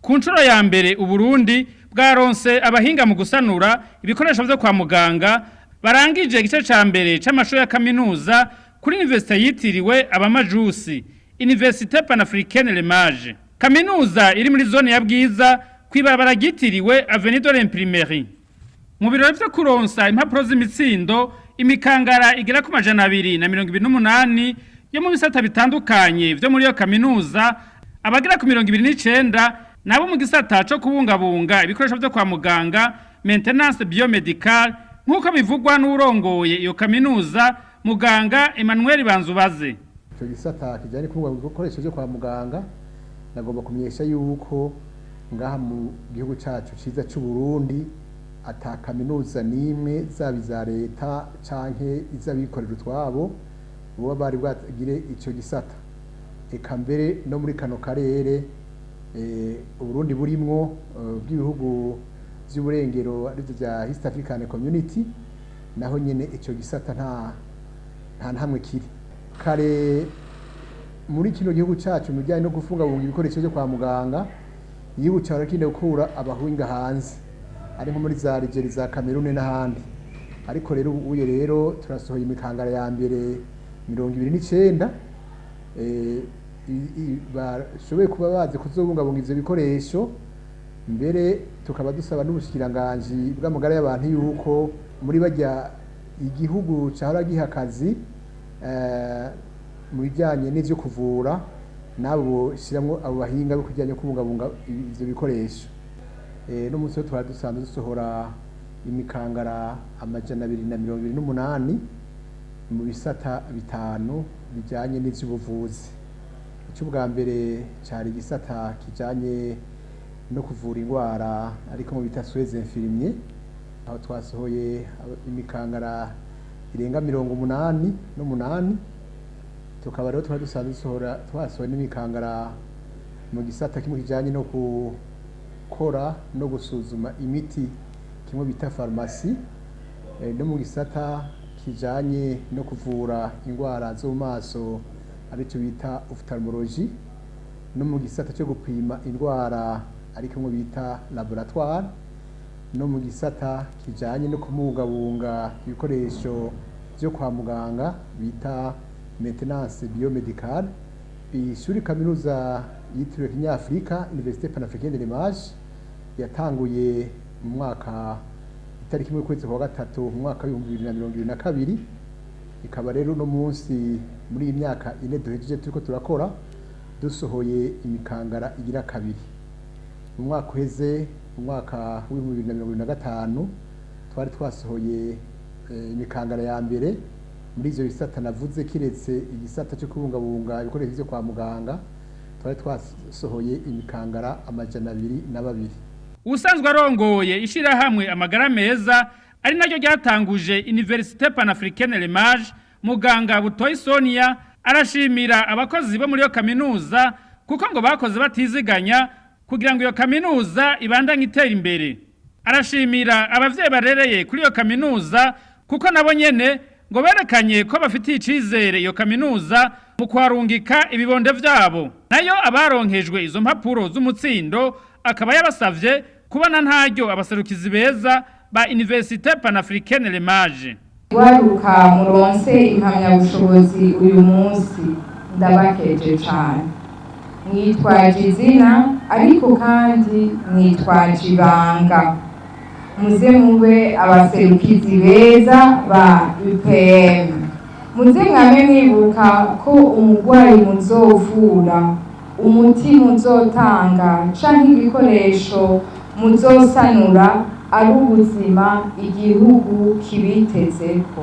Ku nshuro ya mbere, Uburundi bwaronse abahinga mu gusanura ibikoresho vyo kwa muganga barangije igice ca mbere c'amashuri ya kaminuza kuri université yitiriwe Abamajusi, Université Panafricaine Les Mages, kaminuza iri muri zone ya Bwiza, kw'ibarabara ryitiriwe Avenue de l'Imprimerie. Mu birori vyo kuronsa impapuro z'imitsindo imikangara igera ku 228 yo mu bisata bitandukanye vyo muri iyo kaminuza, abagera ku 29 nabo mu gisata co kubungabunga ibikoresho vyo kwa muganga, maintenance biomédicale, nk'uko bivugwa n'urongoye iyo kaminuza, muganga Emmanuel Banzubaze. Icyo gisata kijyanye no kubungabunga ibikoresho byo kwa muganga, nagomba kumenyesha yuko ngaha mu gihugu cyacu cyiza cy'u Burundi ata kaminuza n'imwe, zaba iza leta canke iz'abikorera utwabo, boba bari bwagire ico gisata. Eka mbere no muri kano karere Uburundi burimwo bw'ibihugu vy'uburengero, arivyo vya East African Community, naho nyene ico gisata nta ntamwe kiri. Kare muri kino gihugu cacu, mu bijyanye no gufungabunga ibikoresho byo kwa muganga, igihugu cahora kinda gukura abahinga hanze, ari nko muri za Algeria, za Cameroon n'ahandi. Ariko rero ubuye rero turasohoye imikangara ya mbere 29 bashoboye kuba bazi kuzobungabunga ivyo bikoresho. Mbere tukaba dusaba n'ubushikiranganji bw'amagara y'abantu yuko muri barya igihugu cahora giha akazi mu bijyanye n'ivyo kuvura, nabo boshiramwo abo bahinga bo kujyanye no kubungabunga ivyo bikoresho. No munsi twari dusanzwe dusohora imikangara 228 mu bisata bitanu bijyanye n'ivy'ubuvuzi. Icy'ubwa mbere cari igisata kijanye no kuvura indwara, ariko mu bita soins infirmiers, aho twasohoye imikangara irenga 88. Tukaba rero twari dusanzwe dusohora, twasohoye n'imikangara mu gisata kimwe kijanye no gukora no gusuzuma imiti, kimwe bita pharmacie, no mu gisata kijanye no kuvura indwara zo mu maso, aricyo bita ophtalmologie, no mu gisata cyo gupima indwara, ari kimwe bita laboratoire, no mu gisata kijanye no kubungabunga ibikoresho byo kwa muganga bita maintenance biomédicale. Ishuri kaminuza yitiriwe Kinyafurika, Université Panafricaine de l'Image, yatanguye mu mwaka itariki 1 ukwezi kwa gatatu mu mwaka w'2022. Ikaba rero uno munsi, muri iyi myaka 4 duhejeje turiko turakora, dusohoye imikangara igira kabiri. Mu mwaka uheze, mu mwaka w'2025, twari twasohoye imikangara ya mbere muri ivyo bisata navuze, kiretse igisata cyo kubungabunga ibikoresho vyo kwa muganga, twari twasohoye imikangara 202. Usanzwe arongoye ishirahamwe Amagara Meza, ari naryo ryatanguje Université Panafricaine Les Mages, muganga Butoyi Sonia, arashimira abakozi bo muri iyo kaminuza, kuko ngo bakoze batiziganya kugira ngo iyo kaminuza ibandanye itera imbere. Arashimira abavyeyi barereye kuri iyo kaminuza, kuko nabo nyene ngo berekanye ko bafitiye icizere iyo kaminuza mu kuharungika ibibondo vyabo. Nayo abaronkejwe izo mpapuro z'umutsindo, akaba yabasavye kubana ntaryo abaserukizi beza ba Université Panafricaine Les Mages. Gwaruka muronse impamyabushobozi uyu munsi, ndabakeje cane. Mwitwaje izina, ariko kandi mwitwaje ibanga. Muze mube abaserukizi beza ba UPM. Muze mwame mwibuka ko umugwayi muzovura, umuti muzotanga canke igikoresho muzosanura ari ubuzima igihugu kibitezeko.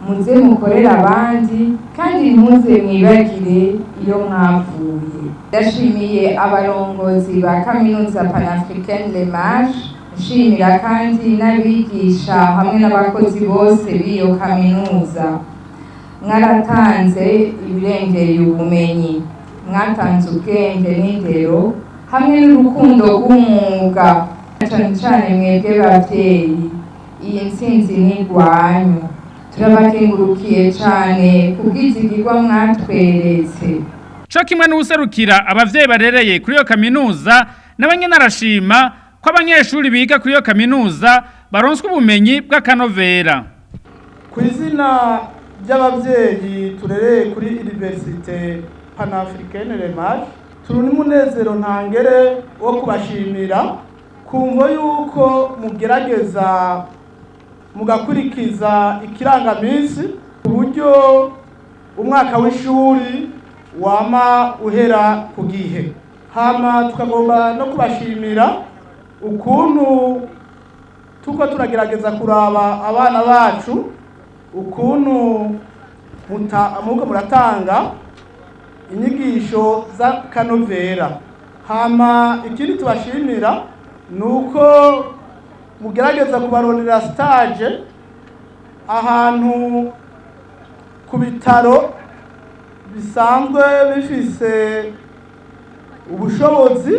Muze mukorere abandi, kandi ntuze mwibagire iyo mwavuye. Ndashimiye abarongozi ba kaminuza Panafricaine Les Mages, nshimira kandi n'abigisha hamwe n'abakozi bose b'iyo kaminuza. Mwaratanze ibirengeye ubumenyi, mwatanze ubwenge n'indero hamwe n'urukundo rw'umwuga. Cane cane mwebwe bavyeyi. Iyi ntsinzi ni igwanyu. Turabakengurukiye cane kubw'izigirwa mwatweretse. Co kimwe n'uwuserukira abavyeyi barereye kuri iyo kaminuza, nawe nyene arashima ko abanyeshuri biga kuri iyo kaminuza baronswa ubumenyi bw'akanovera. Ku izina ry'abavyeyi turereye kuri Université Panafricaine Remage, turi n'umunezero ntangere wo kubashimira kumvo yuko mugerageza mugakurikiza ikirangaminsi, ku buryo umwaka w'ishuri wama uhera ku gihe. Hama tukagomba no kubashimira ukuntu tuko turagerageza kuraba abana bacu, ukuntu muko muratanga inyigisho z'akanovera. Hama ikindi tubashimira ni uko mugerageza kubarondera stage ahantu ku bitaro bisanzwe bifise ubushobozi.